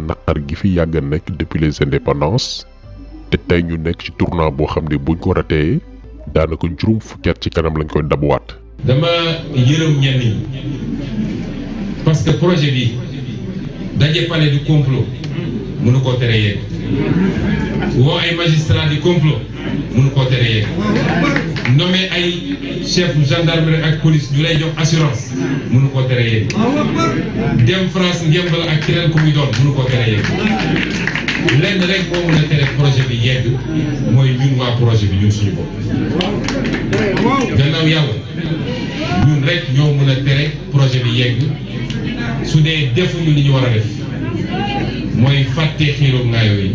naqar gi fi yàgg nekk depuis les indépendances te tey ñu nekk ci tournant boo xam ne buñ ko ratee daanaka juróom fukki at ci kanam lañ koy dabuwaat. dama yërëm ñenn ñi parce que projet bi daje palais du complot mënu koo tere yegg woo ay magistrat di complot mënu koo tere yegg nommé ay chef gendarmerie ak police ñu lay jox assurance mënu koo tere yegg dem France ngembal ak keneen ku muy doon mënu koo tere yegg lenn rek moo mën a tere projet bi yegg mooy ñun waa projet bi ñun suñu bopp gannaaw yàlla ñun rek ñoo mën a tere projet bi yegg su dee defuñu li ñu war a def mooy fàtte xiiroog naa yooyu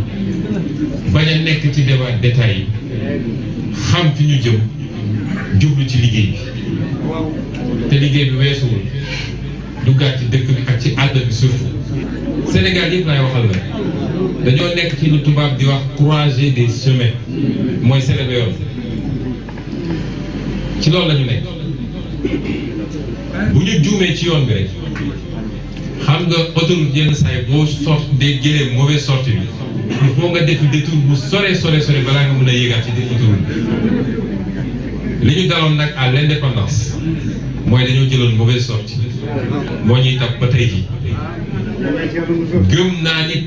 bañ a nekk ci débat détail yi xam fi ñu jëm jublu ci liggéey bi te liggéey bi weesuwul duggaat ci dëkk bi ak ci àll bi surtout Sénégal yëpp laay waxal la dañoo nekk ci lu tubaab di wax croisée des chemins mooy Sénégal yoon ci loolu la ñu nekk bu ñu juumee ci yoon bi rek xam nga autoroute yenn saa yi boo day jëlee mauvaise sortie bi il faut nga def détour bu sore balaa nga mën a yéegaat ci autoroute bi li ñu daloon nag à l'indépendance mooy dañoo jëloon mauvaise sortie moo ñuy tax ba tey ji gëm naa ni